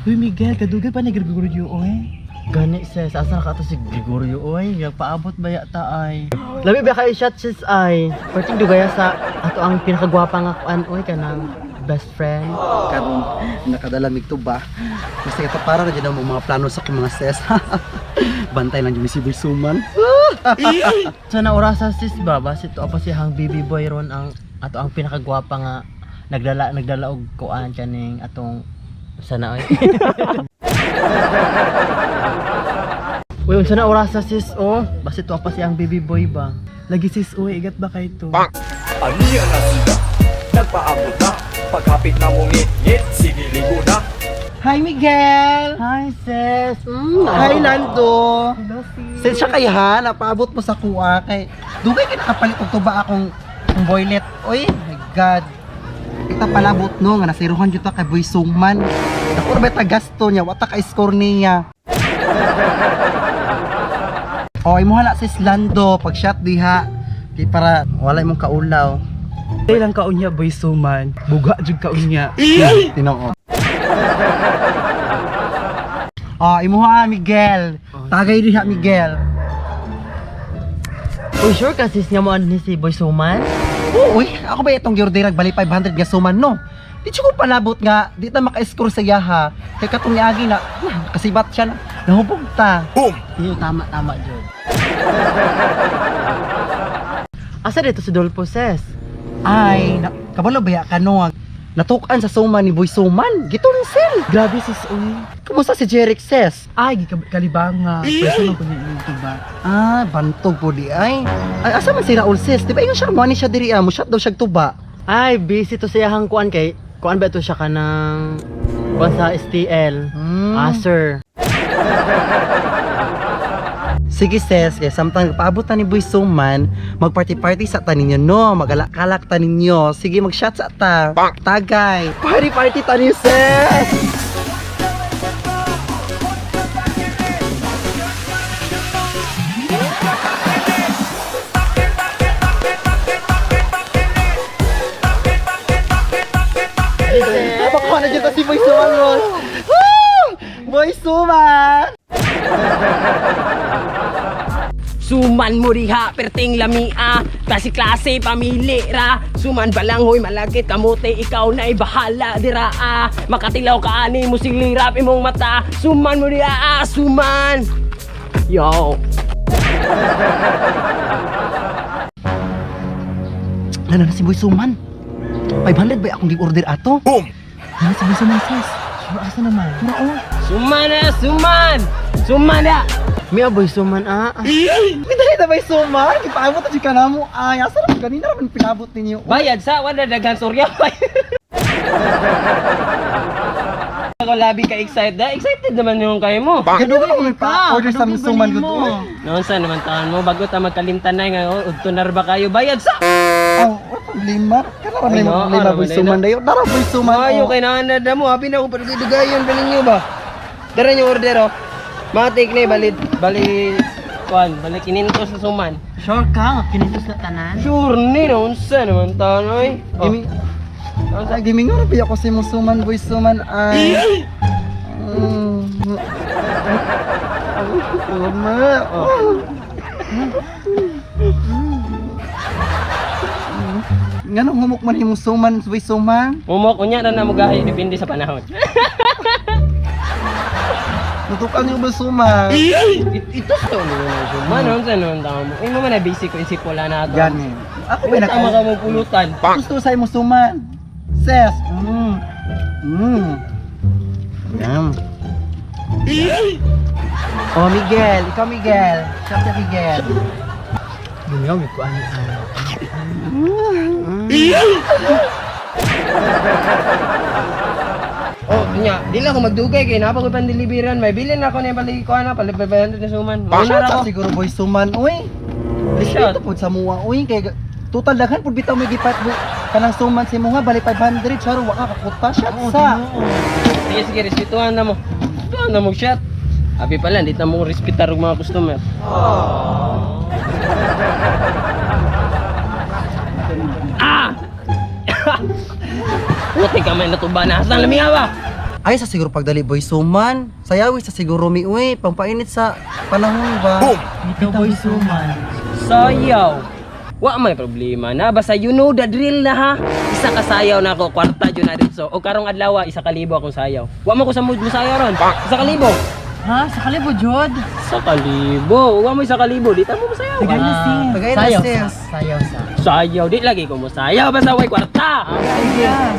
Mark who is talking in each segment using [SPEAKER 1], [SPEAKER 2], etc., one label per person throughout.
[SPEAKER 1] Uy, Miguel, kadugay pa ni Gregorio, oy.
[SPEAKER 2] Gani sis, asa na ka to si Gregorio oy? Nagpaabot ba yata ay? Labi ba kay shot sis ay? Perting dugaya sa ato ang pinakagwapa nga kuan oy kanang best friend.
[SPEAKER 3] Karon nakadala mig tuba. Basta ito para na dyan ang mga plano sa akong mga ses. Bantay lang dyan si Boy Suman.
[SPEAKER 2] Sa na orasa sis ba basit to apa si hang baby boy ron ang ato ang pinakagwapa nga nagdala og kuan kaning atong sana oy. Uy, unsa na orasa sis oh? Basit to apa si ang baby boy ba?
[SPEAKER 1] Lagi sis, uy, igat ba kay to?
[SPEAKER 4] Aniya na sila, nagpaabot na. Paghapit na mong ngit-ngit, sige ligo na.
[SPEAKER 3] Hi, Miguel!
[SPEAKER 2] Hi sis. Mm,
[SPEAKER 3] Hi, Lando!
[SPEAKER 1] Hello, sis.
[SPEAKER 3] Sis siya kay ha, napaabot mo sa kuha kay dugay kay nakapalit og tuba akong akong boylet. Oy, my God. Kita palabot no nga nasiruhan jud ta kay Boy Suman. Dako ra ba ta gasto niya, wa ta ka score niya. O, imo na sis Lando pag shot diha kay para wala imong kaulaw.
[SPEAKER 1] Tay lang kaunya, boy suman. Buga jud kaunya.
[SPEAKER 3] Tinoo. Oh, imuha Miguel. Tagay diha Miguel.
[SPEAKER 2] Uy, sure ka sis nga mo ni si Boy Suman?
[SPEAKER 3] Oo, uy, ako ba itong giorderag bali 500 nga suman no? Di siya ko palabot nga, di ta maka-score sa yaha. Kay katong niagi na, nah, kasibat siya na, nahubog ta.
[SPEAKER 4] Boom!
[SPEAKER 2] Iyo, tama, tama, Jod. Asa dito si Dolpo, sis?
[SPEAKER 3] Ay, na, kabalo ba ya ka no? Natukan sa suman ni Boy Suman, gitunsil.
[SPEAKER 1] Grabe sis, uy.
[SPEAKER 3] Kumusta si Jeric sis?
[SPEAKER 1] Ay, gikalibanga. Pwesto lang ko ni imong tuba.
[SPEAKER 3] Ah, bantog po di ay. Ay, asa man si Raul sis? Di ba ingon siya, mo ni siya diri ah, mo shot daw siya tuba.
[SPEAKER 2] Ay, busy to siya hang kuan kay. Kuan ba ito siya ka ng kuan sa STL?
[SPEAKER 3] Hmm.
[SPEAKER 2] Ah, sir.
[SPEAKER 3] Sige sis, kaya samtang paabot ta ni Boy Suman, magparty-party sa ta ninyo no, magalak-kalak ta ninyo. Sige, mag-shot sa ta. Tagay. Party-party ta ninyo sis. Napakuha na dyan ta si Boy Suman Ron. Woo! Boy Suman!
[SPEAKER 5] Suman mo riha, perting lamia. Klase-klase, pamili ra. Suman balanghoy, malagit, kamote. Ikaw na'y bahala, dira ah. Makatilaw ka ani mo silirap imong mata. Suman mo riha, ah, suman. Yo.
[SPEAKER 3] Ano na si Boy Suman? 500 ba akong gi-order ato?
[SPEAKER 4] Boom!
[SPEAKER 3] Ano si Boy Suman sis?
[SPEAKER 2] Sure, asa naman?
[SPEAKER 5] Suman na, suman. Suman na.
[SPEAKER 2] May Boy Suman, ah.
[SPEAKER 3] Midali na Boy Suman? Ipaabot na siya ka na mo. Ay, asa naman ganina naman pinabot ninyo.
[SPEAKER 5] Bayad sa, wala daghan surya. Ako labi ka excited. Ah. Excited naman yung kayo mo.
[SPEAKER 3] Ganun ba kung pa-order sa
[SPEAKER 2] Kadugay ba
[SPEAKER 3] Suman
[SPEAKER 2] nimo?
[SPEAKER 3] gud?
[SPEAKER 5] Noon sa naman taon mo, bago ta magkalimtan na nga, oh, udto na ra ba kayo? Bayad sa!
[SPEAKER 3] Oh, wala problema. Kana ra
[SPEAKER 5] Ay,
[SPEAKER 3] may
[SPEAKER 5] no,
[SPEAKER 3] problema
[SPEAKER 5] ara
[SPEAKER 3] Boy
[SPEAKER 5] man
[SPEAKER 3] Suman dayo. Dara Boy Suman.
[SPEAKER 5] Maayo
[SPEAKER 3] oh.
[SPEAKER 5] kay naanad mo, habi na ako pagdudugayon pa ninyo ba? Dara yung order oh. Mga take na balid, bali, kuan, balik kininto sa suman.
[SPEAKER 2] Sure ka, nga kinintos na tanan?
[SPEAKER 5] Sure ni, noon sa naman taon oy. Oh.
[SPEAKER 3] Gimi. Ay, gimingo ra pa ako si mo Suman Boy Suman ay. Mm. Tama. Oh. Nganong humok man himong Suman Boy Suman?
[SPEAKER 5] Mumok, unya na na mugahi, depende sa panahon.
[SPEAKER 3] Natukan niyo ba Suman?
[SPEAKER 5] Ito sa naman na suman, noon sa naman taon mo. Imo man na basic ko isip wala na ato.
[SPEAKER 3] Gani. Ako ba
[SPEAKER 5] Tama ka mo pulutan.
[SPEAKER 3] Gusto sa imo suman. Ses. Mm. Mm. Yum. Oh, Miguel. Ikaw, Miguel. Shot ya, Miguel.
[SPEAKER 2] Gumiyaw, may kuan ah.
[SPEAKER 5] Oh, nya, di lang ako magdugay kay napa ko pandeliveran. May bilin ako na balik ko ana, palit 500 na suman. Mauna
[SPEAKER 3] Shot
[SPEAKER 5] ra
[SPEAKER 3] sa
[SPEAKER 5] ko.
[SPEAKER 3] siguro boy suman, uy.
[SPEAKER 5] Shot.
[SPEAKER 3] Respeto po sa muwa, uy. Kay total daghan pud bitaw may gipat boy. Kanang suman si mo nga bali 500 charo wa ka kakuta shot sa.
[SPEAKER 5] Sige, sige, respetuhan na mo. Respetuhan na mo, shot. Abi pala, hindi na mo respetar og mga customer. Ah! Puti ka man natuba na. Asan lami ba?
[SPEAKER 3] Ay sa siguro pagdali boy suman. Sayawi sa siguro mi uy, pampainit sa panahon ba.
[SPEAKER 4] Boom!
[SPEAKER 2] Ito boy suman.
[SPEAKER 5] Sayaw. Wa may problema na basta you know the drill na ha. Isa ka sayaw na ako, kwarta jud na dito. O karong adlaw 1,000 akong sayaw. Wa mo ko sa mood mo sayaw ron. 1,000.
[SPEAKER 2] Ha? Sa kalibo, Jod?
[SPEAKER 5] 1,000. Wa mo 1,000, di ta mo masayaw.
[SPEAKER 2] Tagay na sis.
[SPEAKER 3] Tagay na,
[SPEAKER 2] Sayaw
[SPEAKER 3] sis.
[SPEAKER 2] sa. Sayaw sa.
[SPEAKER 5] Sayaw di lagi ko mo sayaw basta way kwarta.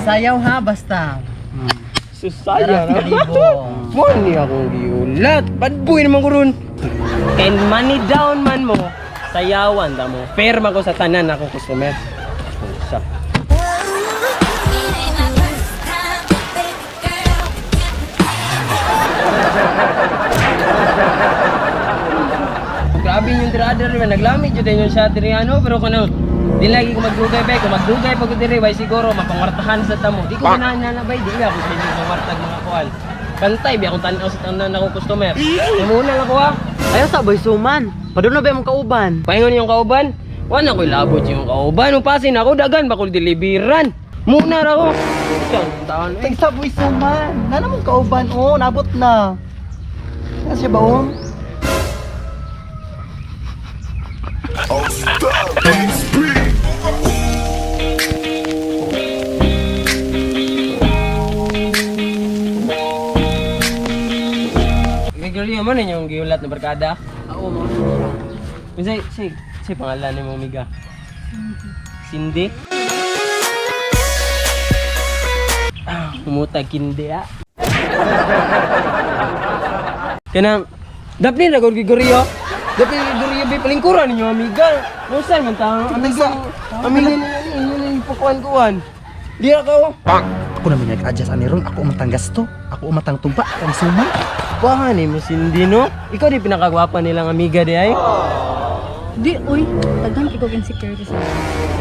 [SPEAKER 2] Sayaw ha, basta.
[SPEAKER 5] Susaya
[SPEAKER 2] Tara,
[SPEAKER 5] na.
[SPEAKER 2] kalibo.
[SPEAKER 5] Mo ni akong giulat. Bad boy naman ko ron. Kay money down man mo, sayawan ta mo. Fair man ko sa tanan akong customer. Sa. Grabe yung tirada rin, naglamit yun yung shot rin ano, pero kung ano, di lagi ko magdugay ba, kung magdugay pag diri, way siguro mapangwartahan sa tamo. Di ko ganahan na na bay, di ba ako sa inyo mangwartag mga kuan. Pantay ba akong tanaw sa tanan ako customer. Muna lang ko ha.
[SPEAKER 2] Ayaw sa boy suman. Padulong na ba yung kauban?
[SPEAKER 5] Paingon yung kauban. Wala ko'y labot yung kauban. Upasin ako, dagan, bakol dilibiran. Muna ra ko. Saan, taon eh.
[SPEAKER 3] Thanks sa boy suman. Nana mong kauban oh, nabot na. Ano siya ba oh?
[SPEAKER 5] Gregorio mo na yung giulat na barkada.
[SPEAKER 2] Oo, mo.
[SPEAKER 5] Unsay say say pangalan nimo amiga? Cindy. Ah, humutag kindi ah. Kanang dapni na gud Gregorio. Dapni Gregorio bi palingkuran ninyo amiga. Musan man ta amiga. Amiga ninyo inyo ni pakuan-kuan. Diya ka oh.
[SPEAKER 3] Ako na may nag-adjust ani ron, ako umatang gasto, ako umatang tuba, ako ang suman.
[SPEAKER 5] Kuha ni mo Cindy no. Ikaw di pinakagwapa nilang amiga di ay.
[SPEAKER 6] Di, uy. Daghan kay kog insecurity sa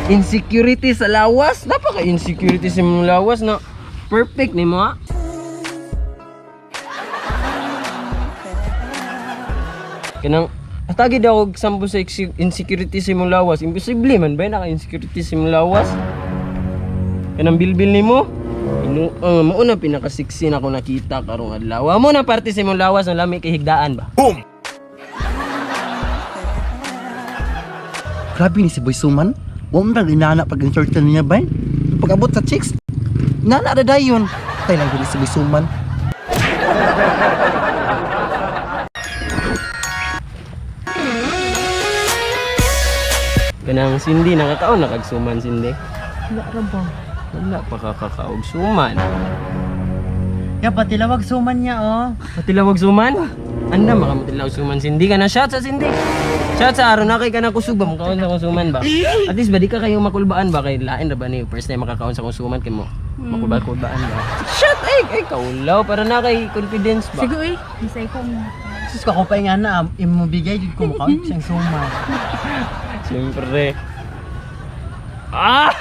[SPEAKER 5] Insecurity sa lawas. Napaka insecurity sa imong lawas no. Perfect ni mo ah. Kanang atagi daw og sambo sa insecurity sa imong lawas. Imposible man ba naka insecurity sa imong lawas? Kanang bilbil nimo. Inu mao na pinaka sexy na ako nakita karong adlaw. Mo na parte sa imong lawas ang lami kay higdaan ba.
[SPEAKER 4] Boom!
[SPEAKER 3] Grabe ni si Boy Suman. Wa man tag inana pag insert niya ba? Pag abot sa chicks, nana ra dayon. Tay lang gud ni si Boy Suman.
[SPEAKER 5] Kanang Cindy nakakaon na kag suman Cindy.
[SPEAKER 6] Wala ra ba?
[SPEAKER 5] Wala pa kakakaog suman.
[SPEAKER 2] Ya, patilawag suman niya, oh.
[SPEAKER 5] Patilawag suman? Anda makamutilawag suman Cindy ka na shot sa Cindy. Shot sa aron na kay ka na kusog ba makaon sa kong suman ba? At least ba di ka kayo makulbaan ba kay lain ra ba ni first time makakaon sa kong suman kay mo. Makulba-kulbaan ba? Shot ay ay kaulaw para na kay confidence ba.
[SPEAKER 6] Sige, uy. Masay ko mo.
[SPEAKER 2] Sus, ako pa nga na, imo bigay jud ko mukha siyang suman.
[SPEAKER 5] Siyempre. Ah!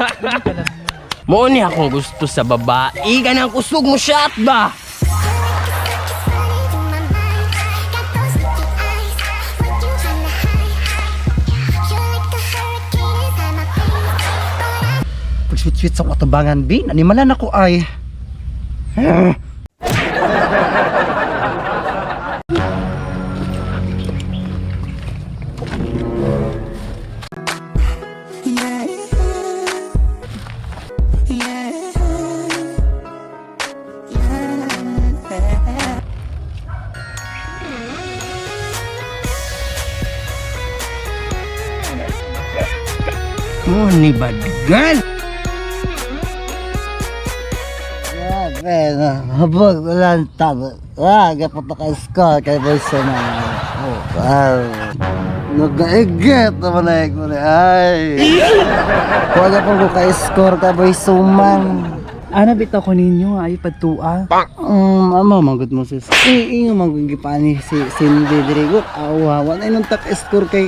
[SPEAKER 5] Mo ni akong gusto sa babae kanang kusog mo shot ba?
[SPEAKER 3] Pag sweet-sweet sa katabangan bi, nanimalan ako ay.
[SPEAKER 5] Mo ni bad girl.
[SPEAKER 7] Grabe, no. Habog, wala ang tama. Ah, gapapaka-score kay Boy Suman. Oh, wow. Nagaigit naman na ko ni ay. Wala po ko ka-score kay Boy Suman.
[SPEAKER 1] Ana bitaw ko ninyo ay pagtua.
[SPEAKER 7] Ama, magod mo sis. Eh, ingo magod gipani si Cindy Dirigo. Awa, wala nung tak-score kay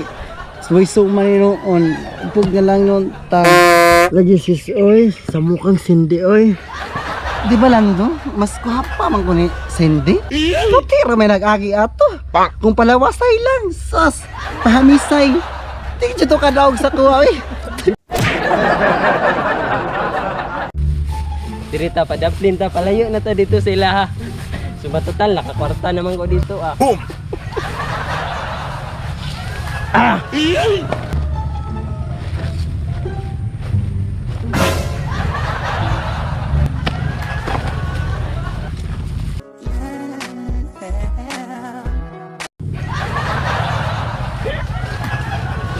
[SPEAKER 7] Boy Suman ni noon. Upog na lang noon ta. Lagi sis, oy, sa mukhang Cindy, oy.
[SPEAKER 3] Di ba Lando? Mas kuhapa man ko ni Cindy. Puti ra may nag-agi ato. Kung palawasay lang, sus, pahamisay. Di jud to kadaog sa kuha oy.
[SPEAKER 5] Diri ta padaplin ta, palayo na ta dito sila ha. Sumatotal nakakwarta naman ko dito ah.
[SPEAKER 4] Boom!
[SPEAKER 5] Ah!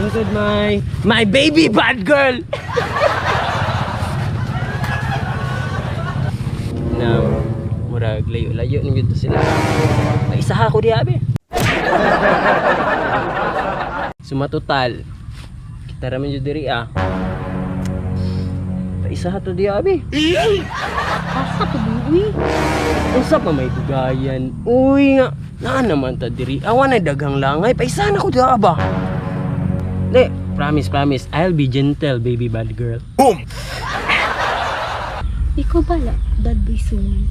[SPEAKER 5] Lingkod my baby bad girl. Na murag layo-layo ni gyud to sila. Ay isa ko diha be. Sumatotal. Kita ra man jud diri ah. Paisa to diha be.
[SPEAKER 6] Asa to ba, uy?
[SPEAKER 5] Unsa pa may dugayan? Uy nga, naa naman ta diri. Awa na daghang langay. Paisa na ko diha ba? Di, promise, promise. I'll be gentle, baby bad girl.
[SPEAKER 4] Boom!
[SPEAKER 6] Ikaw bala, bad boy suman.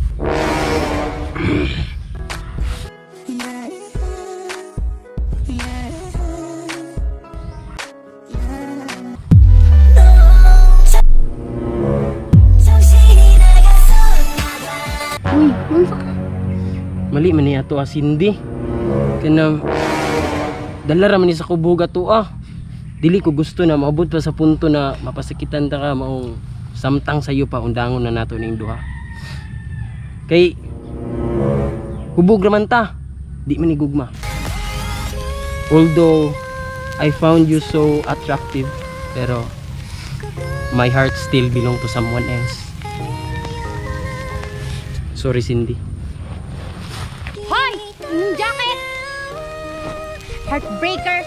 [SPEAKER 6] Uy, unsa ka?
[SPEAKER 5] Mali man niya to ah, Cindy. Kanang dala ra man ni sa kubuga to ah. Dili ko gusto na maabot pa sa punto na mapasakitan ta ka maong samtang sayo pa undangon na nato ning duha. Kay hubog ra man ta. Di man ni gugma. Although I found you so attractive, pero my heart still belong to someone else. Sorry, Cindy.
[SPEAKER 6] Hoy! Imong jacket! Heartbreaker!